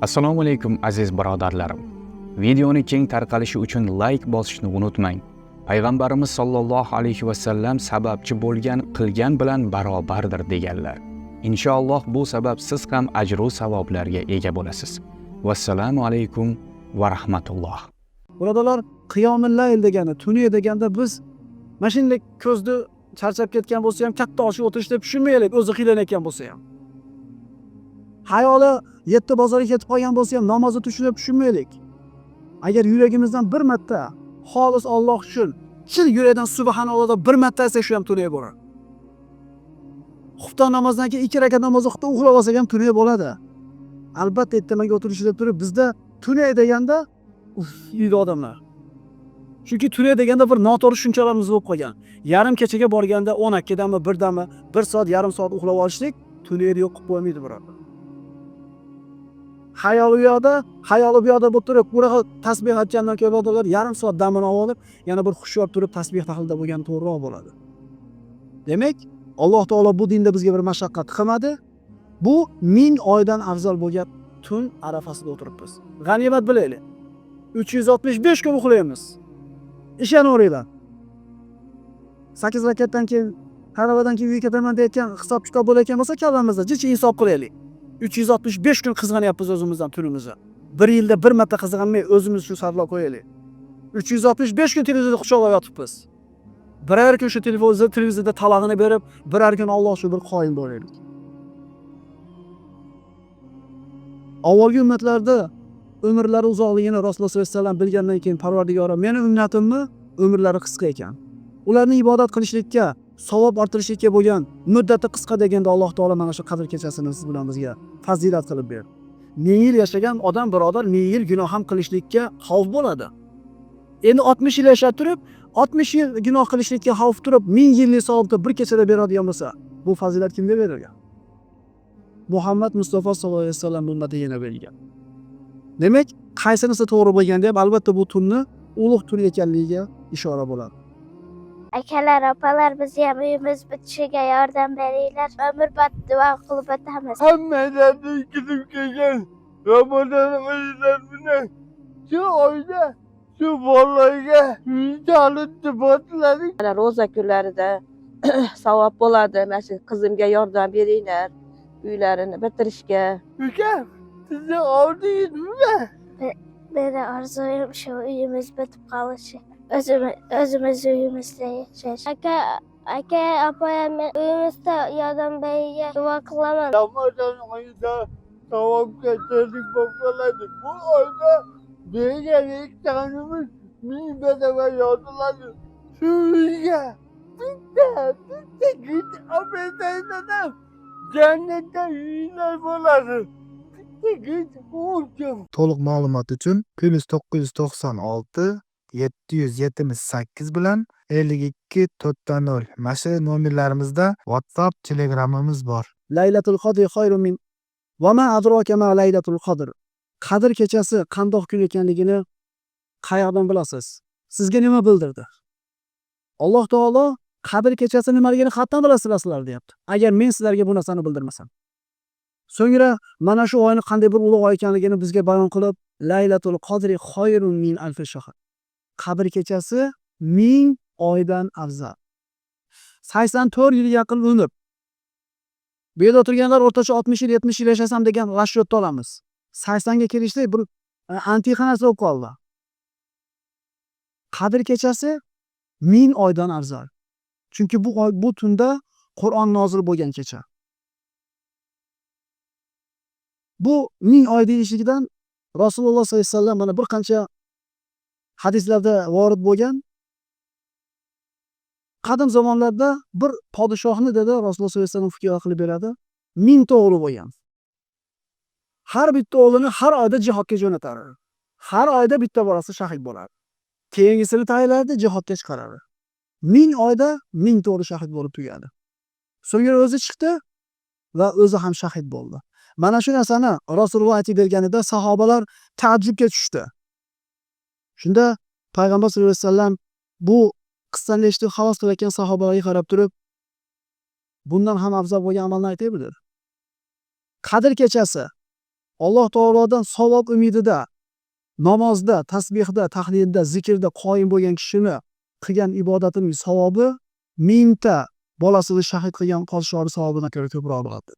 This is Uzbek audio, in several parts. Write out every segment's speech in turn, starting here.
Assalomu alaykum, aziz birodarlarim. Videoni keng tarqalishi uchun like bosishni unutmang. Payg'ambarimiz sollallohu alayhi va sallam sababchi bo'lgan qilgan bilan barobardir deganlar. Inshaalloh bu sabab siz ham ajru savoblarga ega bo'lasiz. Vassalomu alaykum va rahmatulloh. Birodarlar, qiyomil layl degani, tuni deganda biz mana shunday ko'zni charchab ketgan bo'lsa ham katta ochib o'tirish deb tushunmaylik, o'zi qiylanayotgan bo'lsa ham. Hayoli yetti bozorga ketib qolgan bo'lsa ham namozni tushunib tushunmaylik. Agar yuragimizdan bir marta xolis Alloh uchun chin yurakdan subhanalloh deb bir marta aytsak, shu ham tunay bo'ladi. Xufton namozidan keyin 2 rakat namoz o'qib uxlab olsak ham tunay bo'ladi. Albatta ertamaga o'tirish deb turib bizda tunay deganda uf deydi odamlar. Chunki tunay deganda bir noto'g'ri tushunchalarimiz bo'lib qolgan. Yarim kechaga borganda 12dami, 1dami, 1 soat, yarim soat uxlab olishlik tunayni yo'q qilib qo'ymaydi, birodar. Hayoli u yoqda, hayoli bu yoqda bo'lib turib, bunaqa tasbih aytgandan keyin birodarlar yarim soat damini olib, yana bir hushyor turib tasbih tahlilda bo'lgan to'g'riroq bo'ladi. Demak, Alloh taolo bu dinda bizga bir mashaqqat qilmadi. Bu 1000 oydan afzal bo'lgan tun arafasida o'tiribmiz. G'animat bilaylik. 365 kun uxlaymiz. Ishonaveringlar. 8 rakatdan keyin aravadan keyin uyga ketaman deyotgan hisob kitob bo'layotgan bo'lsa kallamizda jicha insof qilaylik. 365 kun qizg'anyapmiz o'zimizdan tunimizni. Bir yilda bir marta qizg'anmay o'zimiz shu sarflab qo'yaylik. 365 kun televizorda quchoqlab yotibmiz. Birar kun shu televizorda talag'ini berib, birar kun Alloh shu bir qoyim bo'laylik. Avvalgi ummatlarda umrlari uzoqligini Rasululloh sollallohu alayhi vasallam bilgandan keyin Parvardigoro meni ummatimni umrlari qisqa ekan. Ularni ibodat qilishlikka, savob orttirishlikka bo'lgan muddati qisqa deganda Alloh taolo mana shu Qadr kechasini siz bilan bizga fazilat qilib berdi. 1000 yil yashagan odam birodar 1000 yil gunoh ham qilishlikka xavf bo'ladi. Endi 60 yil yashab turib, 60 yil gunoh qilishlikka xavf turib, 1000 yillik savobni bir kechada beradigan bo'lsa, bu fazilat kimga berilgan? Muhammad Mustafa sollallohu alayhi vasallam ummatiga yana berilgan. Demak, qaysinisi to'g'ri bo'lganda ham albatta bu tunni ulug' tun ekanligiga ishora bo'ladi. Akalar, opalar, bizni ham uyimiz bitishiga yordam beringlar. Umrbod duo qilib o'tamiz. Hammalarni kirib kelgan Ramazon oylar bilan shu oyda shu bolalarga chalindi botladik. Mana ro'za kunlarida savob bo'ladi. Mana shu qizimga yordam beringlar uylarini bitirishga. Uka, sizni oldingiz nima? Meni orzuyim shu uyimiz bitib qolishi. O'zimiz uyimizda yashash. Aka, opam, men uyimizda yordam berishga duo qilaman. Ramazon oyida savobga sherik bo'lib qoladi. Bu oyda bergan ehsonimiz 1000 barobar yoziladi. Shu uyga bitta git olib bersangiz ham jannatda uylar bo'ladi. Bitta git o'lchim. To'liq ma'lumot uchun +996 778 bilan 52 4.0 mana shu nomerlarimizda WhatsApp, Telegramimiz bor. Laylatul qadri xayrun min va ma adroka ma laylatul qadr. Qadr kechasi qandoq kun ekanligini qayerdan bilasiz? Sizga nima bildirdi? Alloh taolo Qadr kechasi nimaligini qayerdan bilasizlar sizlar deyapti. Agar men sizlarga bu narsani bildirmasam. So'ngra mana shu oyni qanday bir ulug' oy ekanligini bizga bayon qilib, Laylatul qadri xayrun min alfi shahr. Qadr kechasi 1000 oydan afzal. 84 yil yaqin umr. Bu yerda o'tirganlar o'rtacha 60 yil, 70 yil yashasam degan rashyotda olamiz. 80 ga kelishda bir antiqa narsa bo'lib qoldi. Qadr kechasi 1000 oydan afzal. Chunki bu tunda Qur'on nozil bo'lgan kecha. Bu 1000 oy deyishligidan Rasululloh sollallohu alayhi vasallam mana bir qancha hadislarda vorid bo'lgan. Qadim zamonlarda bir podshohni dedi Rasululloh sollallohu alayhi vasallam hikoya qilib beradi. 1000 ta o'g'li bo'lgan. Har bitta o'g'lini har oyda jihodga jo'natardi. Har oyda bitta bolasi shahid bo'lardi. Keyingisini tayinlardi, jihodga chiqarardi. 1000 oyda 1000 ta o'g'li shahid bo'lib tugadi. So'ngra o'zi chiqdi va o'zi ham shahid bo'ldi. Mana shu narsani Rasululloh aytib berganida sahobalar ta'jubga tushdi. Shunda Payg'ambar sollallohu alayhi vasallam bu qissani eshitib havas qilayotgan sahobalarga qarab turib, bundan ham afzal bo'lgan amalni aytaymi dedi. Qadr kechasi Alloh taolodan savob umidida namozda, tasbihda, tahlilda, zikrda qoyim bo'lgan kishini qilgan ibodatining savobi 1000 ta bolasini shahid qilgan podshohning savobidan ko'ra ko'proq bo'ladi.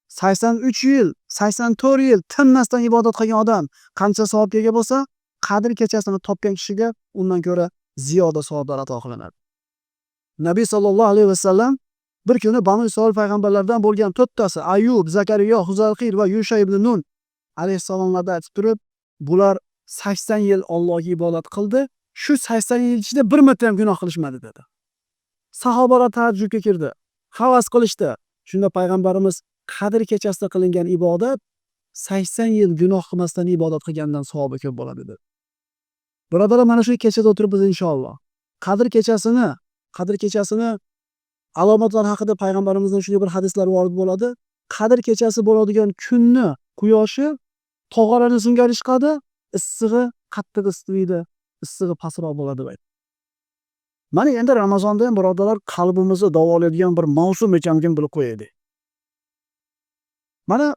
83 yil, 84 yil tinmasdan ibodat qilgan odam qancha savobga ega bo'lsa, Qadr kechasini topgan kishiga undan ko'ra ziyoda savoblar ato qilinadi. Nabiy sallallohu alayhi vasallam bir kuni Banu Isroil payg'ambarlaridan bo'lgan to'rttasi Ayyub, Zakariyo, Huzalqir va Yusha ibn Nun alayhissalomlarda aytib turib, bular 80 yil Allohga ibodat qildi. Shu 80 yil ichida bir marta ham gunoh qilishmadi dedi. Sahobalar taajjubga kirdi. Havas qilishdi. Shunda payg'ambarimiz Qadr kechasida qilingan ibodat 80 yil gunoh qilmasdan ibodat qilgandan savobi ko'p bo'ladi dedi. Birodarlar, mana shu kechada o'tiribmiz inshaalloh. Qadr kechasini alomatlari haqida payg'ambarimizdan shunday bir hadislar vorid bo'ladi. Qadr kechasi bo'ladigan kunni quyoshi tog'orani singari chiqadi, issig'i qattiq isiydi, issig'i pastroq bo'ladi deb aytdi. Mana endi Ramazonda ham birodarlar qalbimizni davolaydigan bir mavsum ekanligini bilib qo'yaylik. Mana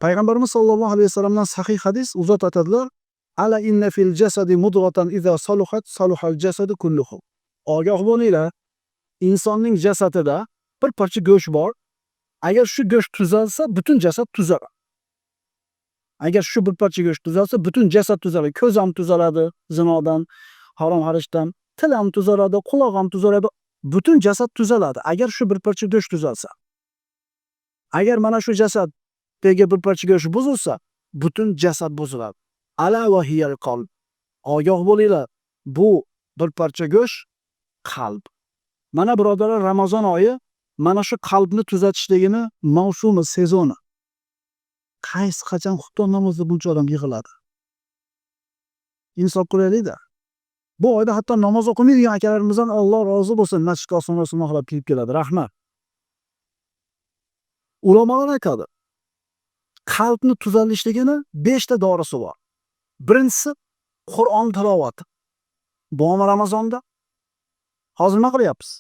payg'ambarimiz sollallohu alayhi vasallamdan sahih hadis u zot aytadilar: Ala inna fil jasadi mudghatan iza saluhat saluhal jasadu kulluhu. Ogoh bo'linglar, insonning jasadida bir parcha go'sht bor. Agar shu go'sht tuzalsa, butun jasad tuzaladi. Agar shu bir parcha go'sht tuzalsa, butun jasad tuzaladi. Ko'z ham tuzaladi zinodan, harom harishdan, til ham tuzaladi, quloq ham tuzaladi, butun jasad tuzaladi. Agar shu bir parcha go'sht tuzalsa. Agar mana shu jasaddagi bir parcha go'sht buzilsa, butun jasad buziladi. Ala va hiyal qalb. Ogoh bo'linglar, bu bir parcha go'sht qalb. Mana birodarlar, Ramazon oyi mana shu qalbni tuzatishligini mavsumi, sezoni. Qaysi qachon xufton namozida buncha odam yig'iladi? Insof qilaylik-da. Bu oyda hatto namoz o'qimaydigan akalarimizdan Alloh rozi bo'lsin, masjidga oson-oson xohlab kirib keladi. Rahmat. Ulamolar aytadi, qalbni tuzalishligini 5 ta dorisi bor. Birinchisi Qur'on tilovati. Bormi Ramazonda? Hozir nima qilyapmiz?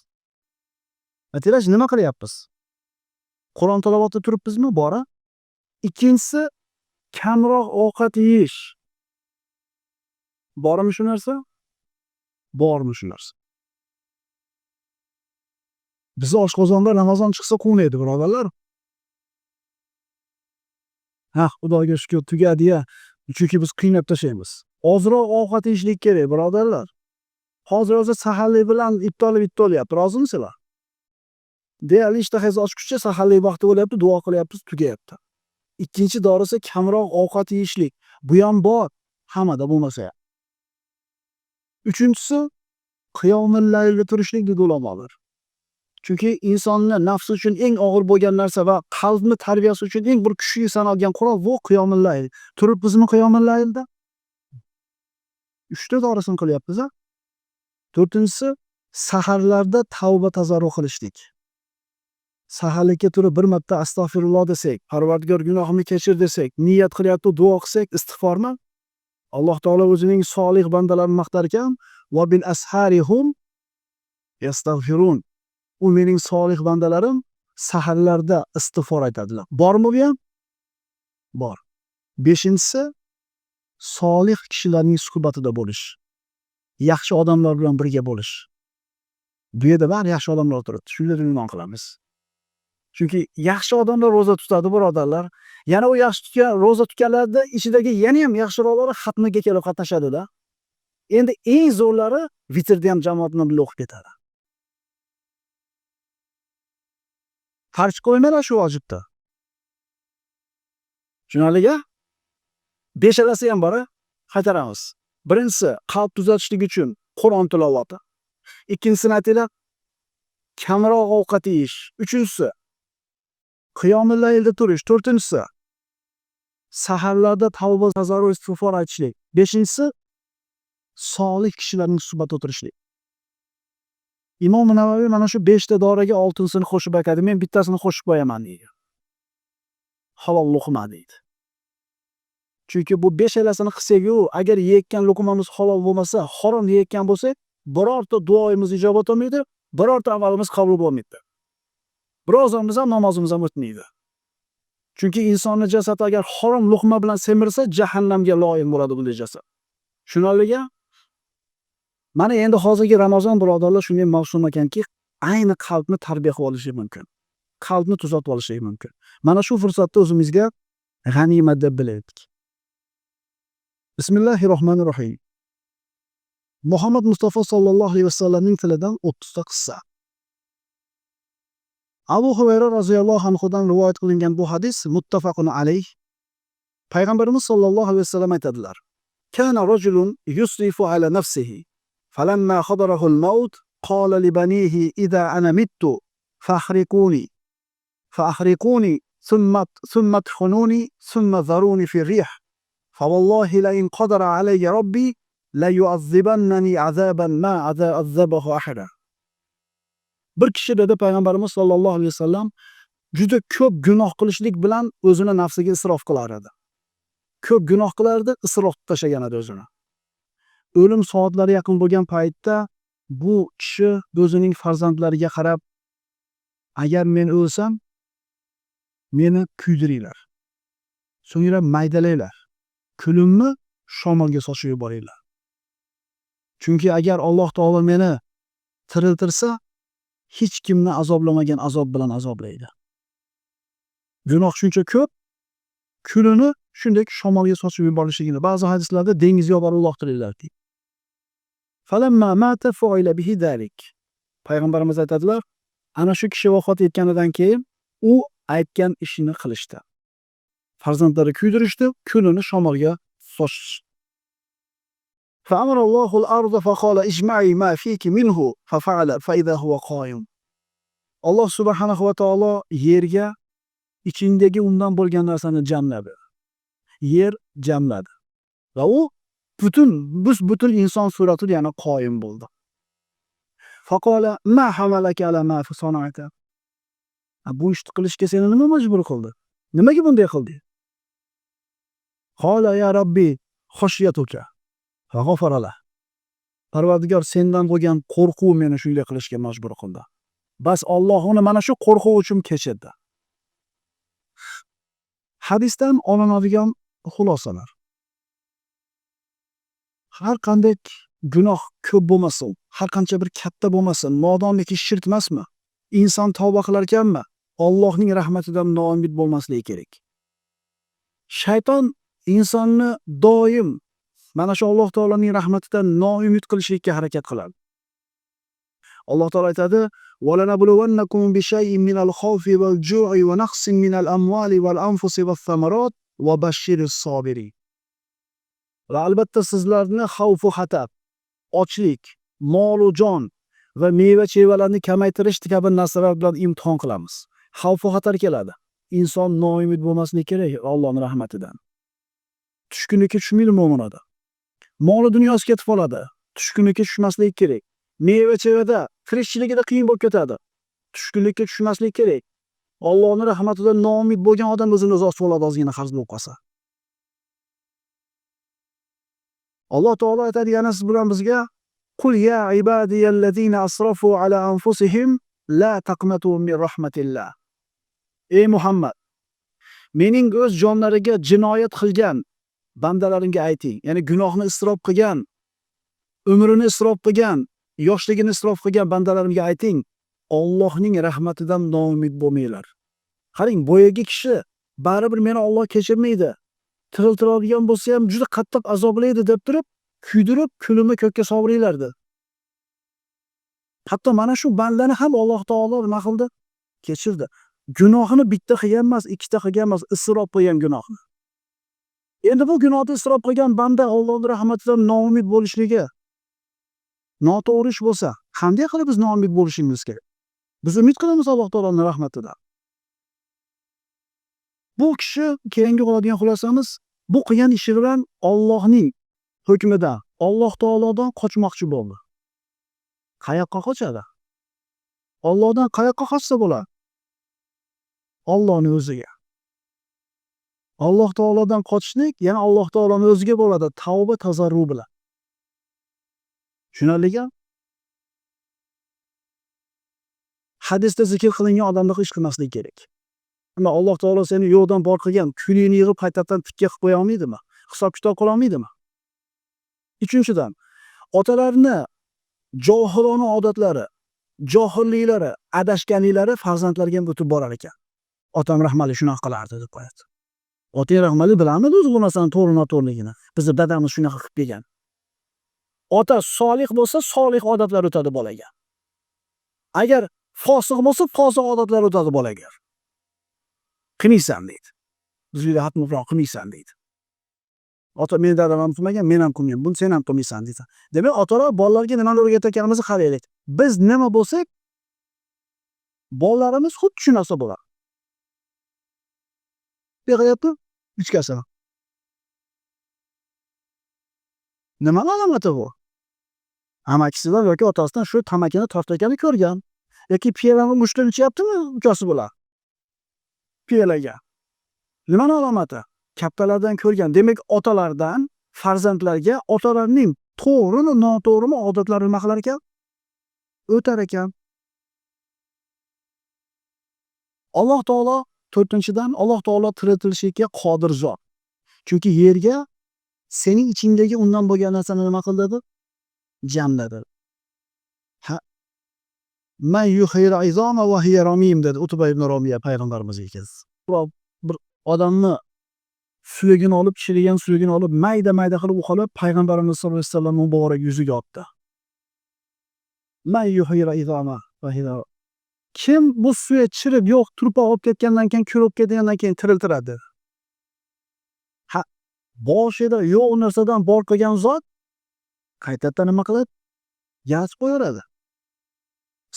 Aytinglarchi, nima qilyapmiz? Qur'on tilovatida turibmizmi? Bor-a? Ikkinchisi kamroq ovqat yeyish. Bormi shu narsa? Bormi shu narsa? Bizni oshqozonda Ramazon chiqsa quvnaydi, birodarlar. Ha, Xudoga shukr, tugadi-ya. Chunki biz qiynab tashlaymiz. Ozroq ovqat yeyishlik kerak, birodarlar. Hozir o'zi saharlik bilan ibtolib ibtolyapti. Rozimisizlar? Deyarli ishtahangiz ochguncha saharlik vaqti bo'lyapti, duo qilyapmiz, tugayapti. Ikkinchi dorisi kamroq ovqat yeyishlik. Bu ham bor, hammada bo'lmasa ham. Uchinchisi qiyomul laylga turishlik dedi ulamolar. Chunki insonni nafsi uchun eng og'ir bo'lgan narsa va qalbni tarbiyasi uchun eng bir kuchli sanalgan qurol bu qiyomul layl. Turibmizmi qiyomul laylda? 3 ta dorisini qilyapmiz-a? To'rtinchisi saharlarda tavba tazarru qilishlik. Saharlikka turib bir marta astag'firulloh desak, Parvardigor gunohimni kechir desak, niyat qilyapti, duo qilsak, istig'formi? Alloh taolo o'zining solih bandalarini maqtar ekan, va bil asharihum yastag'firun. U mening solih bandalarim saharlarda istig'for aytadilar. Bormi bu ham? Bor. Beshinchisi solih kishilarning suhbatida bo'lish. Yaxshi odamlar bilan birga bo'lish. Bu yerda bari yaxshi odamlar o'tiribdi. Shunga iymon qilamiz. Chunki yaxshi odamlar ro'za tutadi, birodarlar. Yana u yaxshi tutgan, ro'za tutganlarda ichidagi yana ham yaxshiroqlari xatmiga kelib qatnashadi-da. Endi eng zo'rlari vitrni ham jamoat bilan birga o'qib ketadi. Farz qo'ymanglar shu vojibda. Tushunarli-a? Beshalasi ham bor-a? Qaytaramiz. Birinchisi qalb tuzatishlik uchun Qur'on tilovati. Ikkinchisini aytinglar, kamroq ovqat yeyish. Uchinchisi qiyomul laylda turish. To'rtinchisi saharlarda tavba, tazarru, istig'for aytishlik. Beshinchisi solih kishilarning suhbatida o'tirishlik. Imom Navaviy mana shu 5 ta doriga 6-sini qo'shib aytadi. Men bittasini qo'shib qo'yaman deydi. Halol luqma deydi. Chunki bu 5 alasini qilsak-u, agar yeyotgan luqmamiz halol bo'lmasa, harom yeyotgan bo'lsak, birorta duoimiz ijobat bo'lmaydi, birorta amalimiz qabul bo'lmaydi. Ro'zamiz ham, namozimiz ham o'tmaydi. Chunki insonni jasadi agar harom luqma bilan semirsa, jahannamga loyiq bo'ladi bunday jasad. Tushunarlimi? Mana endi hozirgi Ramazon, birodarlar, shunday mavsum ekanki, ayni qalbni tarbiya qilib olishi mumkin. Qalbni tuzatib olishi mumkin. Mana shu fursatda o'zimizga g'animat deb bilaylik. Bismillahirrohmanirrohim. Muhammad Mustafa sallallohu alayhi vasallamning tilidan 30 ta qissa. Abu Hurayra roziyallohu anhudan rivoyat qilingan bu hadis muttafaqun alayh. Payg'ambarimiz sollallohu alayhi vasallam aytadilar: "Kana rajulun yusrifu ala nafsihi, falamma hadarahu al-maut qala li banihi idha ana mittu fakhriquni fakhriquni thumma tkhununi thumma zaruni fi rih fa wallahi la in qadara alayya robbi la yu'azzibannani azaban ma azabahu ahada." Bir kishi, dedi payg'ambarimiz sollallohu alayhi vasallam, juda ko'p gunoh qilishlik bilan o'zini nafsiga isrof qilar edi. Ko'p gunoh qilardi, isrof qilib tashlagan edi o'zini. O'lim soatlari yaqin bo'lgan paytda bu kishi o'zining farzandlariga qarab, agar men o'lsam, meni kuydiringlar. So'ngra maydalanglar. Kulimni shamolga sochib yuboringlar. Chunki agar Alloh taolo meni tiriltirsa, hech kimni azoblamagan azob bilan azoblaydi. Gunoh shuncha ko'p, kulini shunday shamolga sochib yuborishligini ba'zi hadislarda dengizga olib borib uloqtiringlar deydi. Falamma mata fu'ila bihi zalik. Payg'ambarimiz aytadilar, ana shu kishi vafot etganidan keyin u aytgan ishini qilishdi. Farzandlari kuydirishdi, kulini shamolga sochishdi. فأمر الله الأرض فقال اجمعي ما فيك منه ففعل فإذا هو قائم. Alloh subhanahu va taolo yerga ichindagi undan bo'lgan narsani jamladi. Yer jamladi. Va u butun butun inson suratida yana qoyim bo'ldi. Faqala ma hamalaka ala ma sana'ta. Bu ishni qilishga seni nima majbur qildi? Nimaga bunday qilding? Qala ya Rabbi khashyatuka. Fag'afara lah. Parvardigor, sendan bo'lgan qo'rquv meni shunday qilishga majbur qildi. Bas Alloh uni mana shu qo'rquv uchun kechirdi. Hadisdan olinadigan xulosalar. Har qanday gunoh ko'p bo'lmasin, har qancha bir katta bo'lmasin, modomiki shirk emasmi? Inson tavba qilar ekanmi? Allohning rahmatidan noumid bo'lmasligi kerak. Shayton insonni doim mana shu Alloh taoloning rahmatidan noumid qilishlikka harakat qiladi. Alloh taolo aytadi: "Va lanabluwannakum bishay'in minal xawfi wal ju'i va naqsin minal amwali wal anfusi was samarat va bashshiris sobirin." Va albatta sizlarni xavf u xatar, ochlik, mol u jon va meva-chevalarni kamaytirish kabi narsalar bilan imtihon qilamiz. Xavf u xatar keladi. Inson noumid bo'lmasligi kerak Allohning rahmatidan. Tushkunlikka tushmaydi mo'min odam. Moli dunyosi ketib qoladi. Tushkunlikka tushmasligi kerak. Meva-chevada, tirikchiligida qiyin bo'lib ketadi. Tushkunlikka tushmaslik kerak. Allohning rahmatidan noumid bo'lgan odam o'zini o'zi osib oladi ozgina qarz bo'lib qolsa. Alloh taolo aytadi yana siz bilan bizga: "Qul ya ibadiyallazina asrafu ala anfusihim la taqnatu min rahmatillah." Ey Muhammad, mening o'z jonlariga jinoyat qilgan bandalarimga ayting, ya'ni gunohni isrof qilgan, umrini isrof qilgan, yoshligini isrof qilgan bandalarimga ayting, Allohning rahmatidan noumid bo'lmanglar. Qarang, boyagi kishi baribir meni Alloh kechirmaydi, tiriltiradigan bo'lsa ham juda qattiq azoblaydi deb turib, kuydirib, kulini ko'kka sovuringlar dedi. Hatto mana shu bandani ham Alloh taolo nima qildi? Kechirdi. Gunohini bitta qilgan emas, ikkita qilgan emas, isrof qilgan gunohni. Endi bu gunohni isrof qilgan banda Allohning rahmatidan noumid bo'lishligi noto'g'ri ish bo'lsa, qanday qilib biz noumid bo'lishimiz kerak? Biz umid qilamiz Alloh taoloning rahmatidan. Bu kishi keyingi oladigan xulosamiz, bu qilgan ishi bilan Allohning hukmidan, Alloh taolodan qochmoqchi bo'ldi. Qayoqqa qochadi? Allohdan qayoqqa qochsa bo'ladi? Allohning o'ziga. Alloh taolodan qochishlik yana Alloh taoloning o'ziga bo'ladi, tavba tazarru bilan. Tushunarlimi? Hadisda zikr qilingan odamlar ish qilmasligi kerak. Ammo Alloh taolo seni yo'qdan bor qilgan, kulingni yig'ib qaytadan tikka qilib qo'ya olmaydimi? Hisob kitob qila olmaydimi? Uchinchidan, otalarni johilona odatlari, johilliklari, adashganliklari farzandlarga ham o'tib borar ekan. Otam rahmatli shunaqa qilardi deb qo'yadi. Otang rahmatli bilamidi o'zi bu narsani to'g'ri noto'g'riligini? Bizni dadamiz shunaqa qilib kelgan. Ota solih bo'lsa, solih odatlar o'tadi bolaga. Agar fosiq bo'lsa, fosiq odatlar o'tadi bolaga. Qilmaysan deydi. Biz uyda xatmi Qur'on qilmaysan deydi. Ota meni dadam ham qilmagan, men ham qilmayman. Buni sen ham qilmaysan deydi. Demak, otalar bolalarga nimani o'rgatayotganimizni qaraylik. Biz nima bo'lsak, bolalarimiz xuddi shu narsa bo'ladi. Beqayapti? Ichkasini. Nimani alomati bu? Amakisidan yoki otasidan shu tamakini tortayotganini ko'rgan. Yoki piyolani mushtini ichyaptimi ukasi bilan? Piyolaga. Nimani alomati? Kattalardan ko'rgan. Demak, otalardan farzandlarga otalarning to'g'rimi, noto'g'rimi odatlari nima qilar ekan? O'tar ekan. Alloh taolo to'rtinchidan, Alloh taolo tiriltirishga qodir zot. Chunki yerga sening ichingdagi undan bo'lgan narsani nima qildi dedi? Jamladi. Ha. Man yuhyil izoma va hiya ramim dedi Utba ibn Robiya payg'ambarimizga keldi. Bir odamni suyagini olib, chirigan suyagini olib, mayda-mayda qilib uqalab payg'ambarimiz sollallohu alayhi vasallam muborak yuziga otdi. Man yuhyil izoma va hiya. Kim bu suyak chirib yo'q turpoq olib ketgandan keyin, kul olib ketgandan keyin tiriltiradi? Ha, boshida yo'q narsadan bor qilgan zot qaytadan nima qiladi? Yasib qo'yaveradi.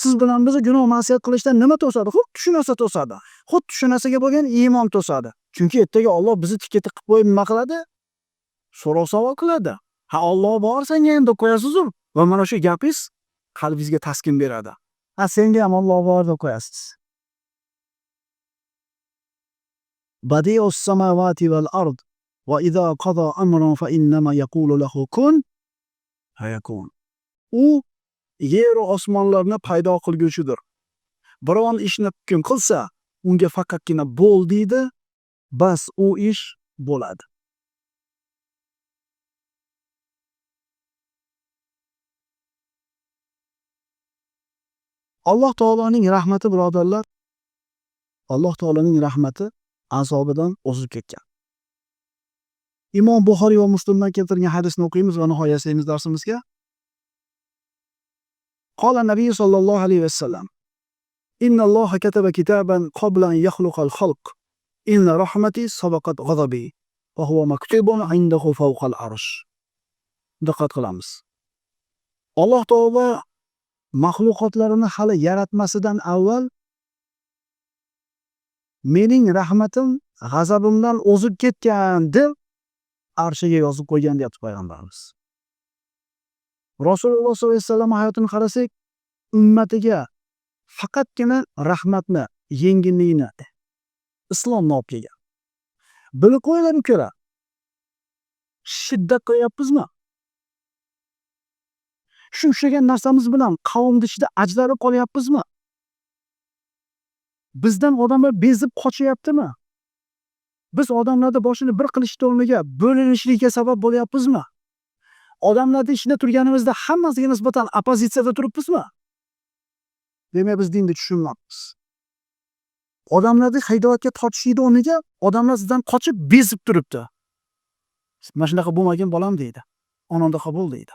Siz bilan bizni gunoh ma'siyat qilishdan nima to'sadi? Xuddi shu narsa to'sadi. Xuddi shu narsaga bo'lgan iymon to'sadi. Chunki ertaga Alloh bizni tikka tiqib qo'yib nima qiladi? So'roq savol qiladi. Ha, Alloh bor senga endi qo'yasiz-u. Va mana shu gapingiz qalbingizga taskin beradi. Ha, senga ham Alloh bor deb qo'yasiz. Badi'us samawati val ard va iza qada amran fa innama yaqulu lahu kun fayakun. U yer va osmonlarni paydo qilguvchidir. Biron ishni hukm qilsa, unga faqatgina bo'l deydi, bas u ish bo'ladi. Alloh taoloning rahmati birodarlar, Alloh taoloning rahmati azobidan o'zib ketgan. Imom Buxoriy va Muslimdan keltirilgan hadisni o'qiymiz va nihoyaslaymiz darsimizga. Qola Nabiy sallallohu alayhi vasallam: Innalloha kataba kitaban qabla an yakhluqal xalq. Inna rahmati sabaqat g'adabi va huwa maktubun indahu fawqal arsh. Diqqat qilamiz. Alloh taolo maxluqotlarini hali yaratmasidan avval mening rahmatim g'azabimdan o'zib ketgan deb arshiga yozib qo'ygan deyapti payg'ambarimiz. Rasululloh sollallohu alayhi vasallam hayotini qarasak, ummatiga faqatgina rahmatni, yengillikni, islomni olib kelgan. Bilib qo'yinglar ukalar. Shiddat qo'yapmizmi? Shu ushlagan narsamiz bilan qavmni ichida ajralib qolyapmizmi? Bizdan odamlar bezib qochyaptimi? Biz odamlarni boshini bir qilishni o'rniga bo'linishlikka sabab bo'lyapmizmi? Odamlarning ichida turganimizda hammasiga nisbatan oppozitsiyada turibmizmi? Demak, biz dinni tushunmaymiz. Odamlarni hidoyatga tortishlikni o'rniga odamlar sizdan qochib bezib turibdi. Mana shunaqa bo'lmagin bolam deydi. Onamdaqa bo'l deydi.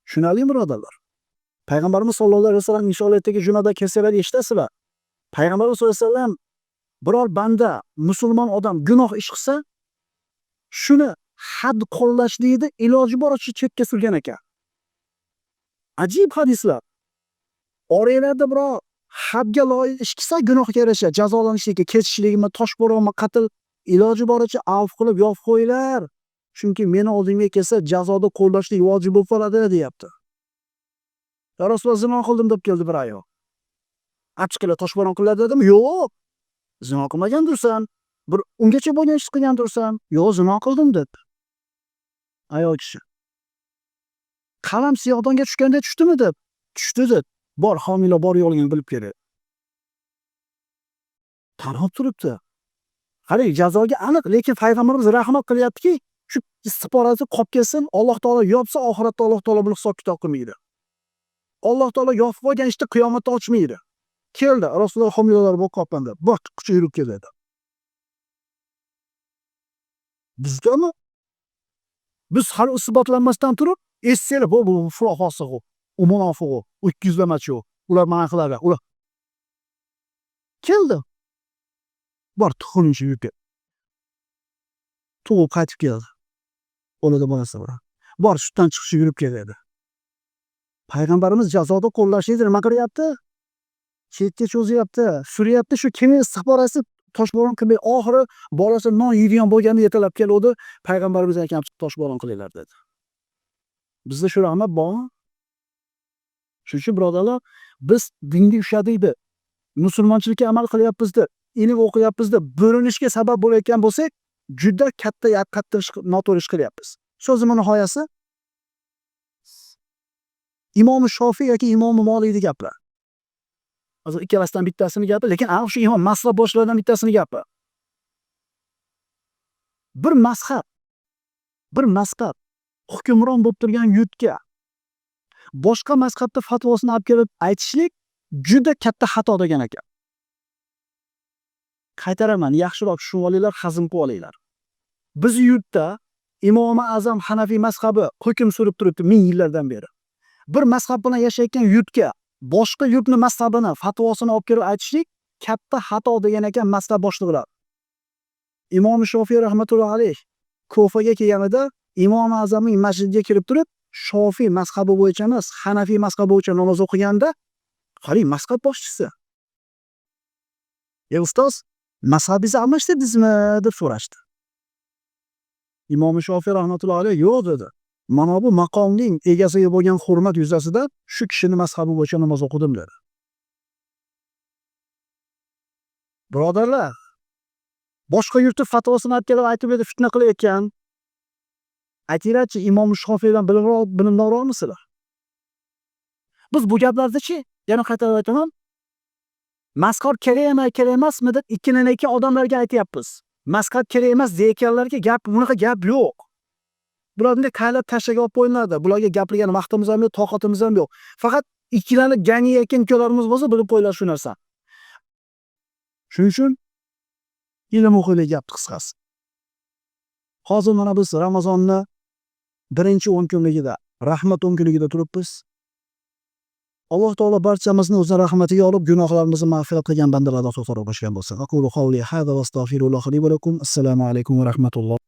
Tushunarlimi birodarlar? Payg'ambarimiz sollallohu alayhi vasallam inshaalloh ertaga jumada kelsalar eshitasizlar. Payg'ambarimiz sollallohu alayhi vasallam biror banda, musulmon odam gunoh ish qilsa, shuni had qo'llashlikni iloji boricha chetga surgan ekan. Ajib hadislar. Oranglarda biror hadga loyiq ish qilsa gunohga yarasha jazolanishlikka, kesishligimi, toshbo'ronmi, qatl, iloji boricha avf qilib yopib qo'yinglar. Chunki meni oldimga kelsa jazoda qo'llashlik vojib bo'lib qoladi deyapti. Ya Rasululloh, zino qildim deb keldi bir ayol. Achchiqlar toshbo'ron qiladi dedim. Yo'q. Zino qilmagandirsan. Bir ungacha bo'lgan ish qilgandirsan. Yo'q, zino qildim deb. Ayol kishi. Qalam siyohdonga tushganda tushdimi deb. Tushdi deb. Bor, homila bor yo'lingni bilib kerak. Tanib turibdi. Qarang, jazoga aniq, lekin payg'ambarimiz rahmat qilyaptiki, shu istihborasi qolib kelsin, Alloh taolo yopsa, oxiratda Alloh taolo buni hisob kitob qilmaydi. Alloh taolo yopib qo'ygan ishni qiyomatda ochmaydi. Keldi, Rasululloh homilador bo'lib qolibman deb, bor kuchi yurib keldi. Bizdami? Biz hali isbotlanmasdan turib, eshitsanglar, bu fosiq u munofiq u, ikkiyuzlamachi u, ular mana qiladi, ular keldi. Bor tuxumni yurib kel. Tug'ib qaytib keldi. Qo'lida bolasi bilan. Bor sutdan chiqishi yurib keladi. Payg'ambarimiz jazoda qo'llashni nima qilyapti? Chetga cho'zyapti, suryapti, shu kimning istihborasi toshbo'ron qilmay, oxiri bolasi non yeydigan bo'lganda yetalab keluvdi. Payg'ambarimiz aytgan, toshbo'ron qilinglar dedi. Bizda shu rahmat bormi? Shuning uchun birodarlar, biz dinga ushladik deb, musulmonchilikka amal qilyapmiz deb, ilm o'qiyapmiz deb bo'linishga sabab bo'layotgan bo'lsak, juda katta qattiq ish, noto'g'ri ish qilyapmiz. So'zimning nihoyasi Imom Shofiy yoki Imom Molikning gaplar. Hozir ikkalasidan bittasini gapi, lekin aniq shu imom mazhab boshliqlaridan bittasini gapi. Bir mazhab hukmron bo'lib turgan yurtga boshqa mazhabda fatvosini olib kelib aytishlik juda katta xato degan ekan. Qaytaraman, yaxshiroq tushunib olinglar, hazm qilib olinglar. Biz yurtda Imom Azam Hanafiy mazhabi hukm surib turibdi ming yillardan beri. Bir mazhab bilan yashayotgan yurtga boshqa yurtni mazhabini, fatvosini olib kelib aytishlik katta xato degan ekan mazhab boshliqlar. Imom Shofiy rahmatullohi alayh Kofaga kelganida Imom Azamning masjidiga kirib turib, Shofiy mazhabi bo'yicha emas, Hanafiy mazhabi bo'yicha namoz o'qiganda, qarang, mazhab boshchisi. "Ey ustoz, mazhabingizni almashtirdingizmi?" deb so'rashdi. Imom Shofiy rahmatullohi alayh yo'q dedi. Mana bu maqomning egasiga bo'lgan hurmat yuzasidan shu kishini mazhabi bo'yicha namoz o'qidim dedi. Birodarlar, boshqa yurtni fatvosini olib kelib aytib edi, fitna qilayotgan. Aytinglarchi, Imom Shofiydan bilimdonroqmisizlar? Biz bu gaplarni-chi, yana qaytarib aytaman, mazhab kerak emas, kerak emasmi deb ikkilanayotgan odamlarga aytyapmiz. Mazhab kerak emas deyotganlarga gap, bunaqa gap yo'q. Bular bunday qaylab tashlaga olib qo'yiladi. Bularga gapirgan vaqtimiz ham yo'q, toqatimiz ham yo'q. Faqat ikkilanib ganiyotgan ukalarimiz bo'lsa, bilib qo'yinglar shu narsa. Shuning uchun ilm o'qiylik gap qisqasi. Hozir mana biz Ramazonni birinchi 10 kunligida, rahmat 10 kunligida turibmiz. Alloh taolo barchamizni o'z rahmatiga olib, gunohlarimizni mag'firat qilgan bandalardan qo'shgan bo'lsin. Aqulu qawli hada va astagfirullohi li va lakum. Assalomu alaykum va rahmatulloh.